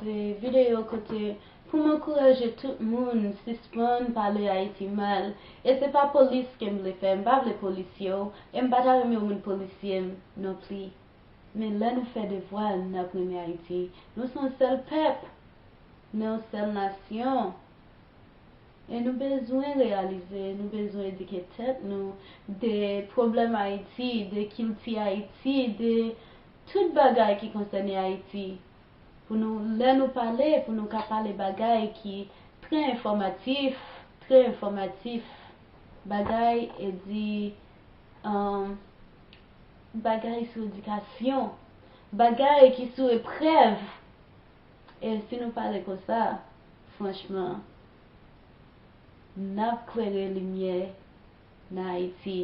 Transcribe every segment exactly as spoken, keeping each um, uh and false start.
Videyo kote pou m ankouraje tout moun sispann pale Ayiti mal. E se pa polis ke m vle fè, m pa vle polisye w, e m pa ta renmen yon moun polisye m non pli. Men lè nou fè devwa n, n ap renmen Ayiti. Nou se yon sèl pèp, nou yon sèl nasyon. E nou bezwen reyalize, nou bezwen edike tèt nou de pwoblèm Ayiti, de kilti Ayiti, de tout bagay ki konsène Ayiti. Pou nou, lè nou pale, pou nou ka pale bagay ki trè enfòmatif, trè enfòmatif, bagay e di, um, bagay sou edikasyon, bagay ki sou eprèv. E si nou pale konsa, franchman, n ap klere limyè nan Ayiti.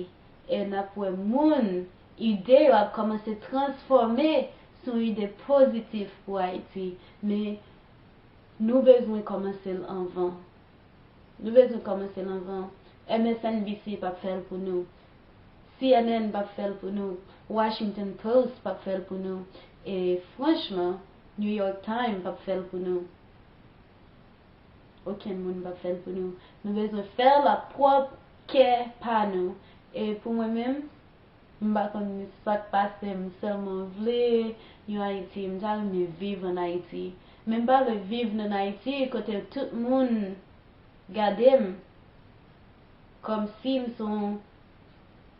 E n ap wè moun, ide yo ap kòmanse transfòme sou ide pozitif pou Ayiti. Men nou bezwen kòmanse l anvan. Nou bezwen kòmanse l anvan. M S N B C p ap fè l pou nou. C N N p ap fè l pou nou. Washington Post p ap fè l pou nou. E franchman, New York Times p ap fè l pou nou. Okenn moun p ap fè l pou nou. Nou bezwen fè l ak pwòp kè pa nou. E pou mwen menm, m pa konn sa k pase m, sèlman vle yon Ayiti, m ta renmen viv ann Ayiti. Men m pa vle viv nan Ayiti kote tout moun gade m kòmsi m se yon,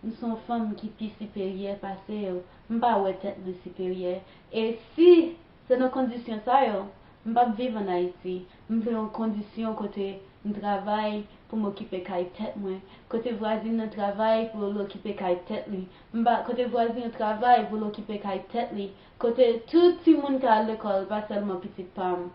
m se yon fanm ki pi siperyè pase yo. M pa wè tèt mwen siperyè. E si se nan kondisyon sa yo, m p ap viv ann Ayiti. M vle yon kondisyon kote m travay pou m okipe kay tèt mwen, kote vwazin nan travay pou l okipe kay tèt li, m pa, kote vwazin an travay pou l okipe kay tèt li, kote tout timoun ka al lekòl, pa sèlman pitit pa m.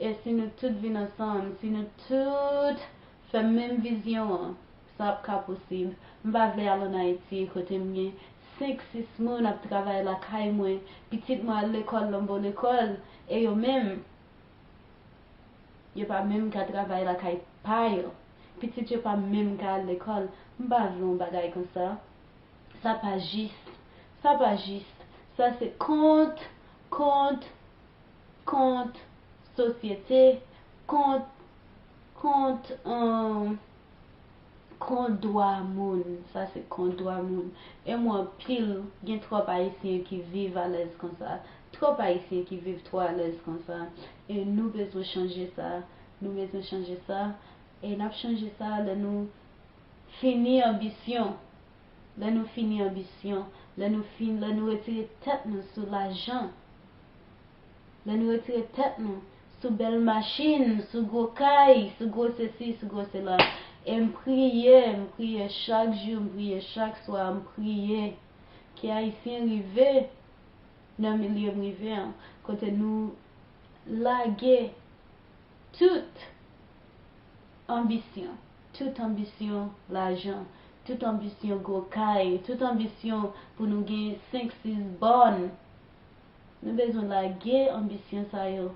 E si nou tout vin ansanm, si nou tout fè menm vizyon an, sa ap ka posib. M pa vle al ann Ayiti kote m gen senk, sis moun ap travay lakay mwen, pitit mwen al lekòl nan bon lekòl, e yo menm, yo pa menm ka travay lakay pa yo. Pitit yo pa menm ka al lekòl. M pa vle yon bagay konsa. Sa pa jis. Sa pa jis. Sa se kont, kont, kont sosyete, kont, kont, um, kont dwa moun. Sa se kont dwa moun. E m wè anpil, gen twòp Ayisyen ki viv alèz konsa. Twòp Ayisyen ki viv twò alèz konsa. E nou bezwen chanje sa. Nou bezwen chanje sa. E n ap chanje sa lè nou fini anbisyon. Lè nou fini anbisyon. Lè nou fin, lè nou retire tèt nou sou lajan. Lè nou retire tèt nou sou bèl machin, sou gwo kay, sou gwo sesi, sou gwo sela. E m priye, m priye chak jou, m priye chak swa, m priye ke Ayisyen rive nan milye m rive an, kote nou lage tout anbisyon, tout anbisyon lajan, tout anbisyon gwo kay, tout anbisyon pou nou gen senk, sis bòn. Nou bezwen lage anbisyon sa yo.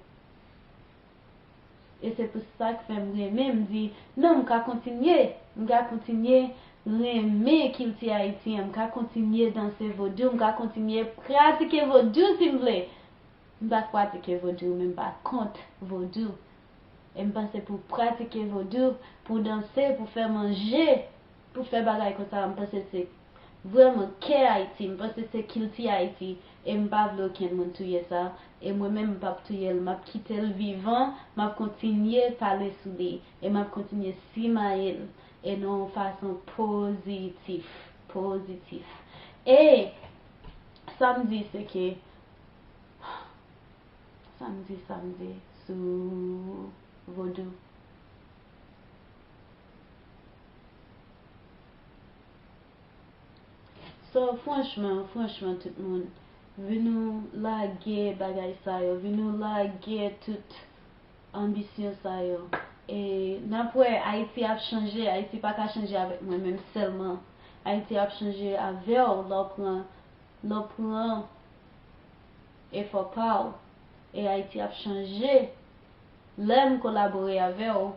E se pou sa k fè m renmen, m di, non, m ka kontinye, m ka kontinye renmen kilti ayisyen, m ka kontinye danse vodou, m ka kontinye pratike vodou si m vle. M pa pratike vodou, men m pa kont vodou. E m panse pou pratike vodou, pou danse, pou fè manje, pou fè bagay konsa, m panse se vrèman kè Ayiti, m panse se kilti Ayiti, e m pa vle okenn moun touye sa, e mwen menm m p ap touye l, m ap kite l vivan, m ap kontinye pale sou li, e m ap kontinye simaye l, e nan yon fason pozitif, pozitif. E sa m di se ke, sa m di, sa m di sou vodou. So, franchman, franchman, tout moun, vin nou lage bagay sa yo, vin nou lage tout anbisyon sa yo. E n ap wè, Ayiti ap chanje, Ayiti pa ka chanje avèk mwen menm sèlman. Ayiti ap chanje avè w, lè w pran, lè w pran efò pa w. E Ayiti ap chanje lè m kolabore avè w.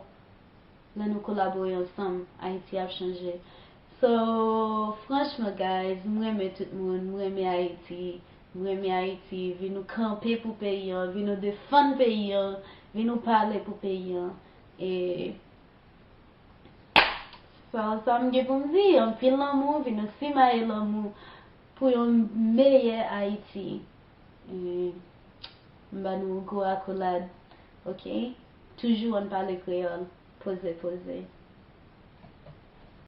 Lè nou kolabore ansanm, Ayiti ap chanje. So, franchman, guys, m renmen tout moun, m renmen Ayiti. renmen Ayiti, vin nou kanpe pou peyi an, vin nou defann peyi an, vin nou pale pou peyi an. E sa, sa m gen pou m di, anpil lanmou, vin nou simaye lanmou pou yon meyè Ayiti. E m ba nou gwo akolad, oke? Toujou ann pale kreyòl, poze, poze.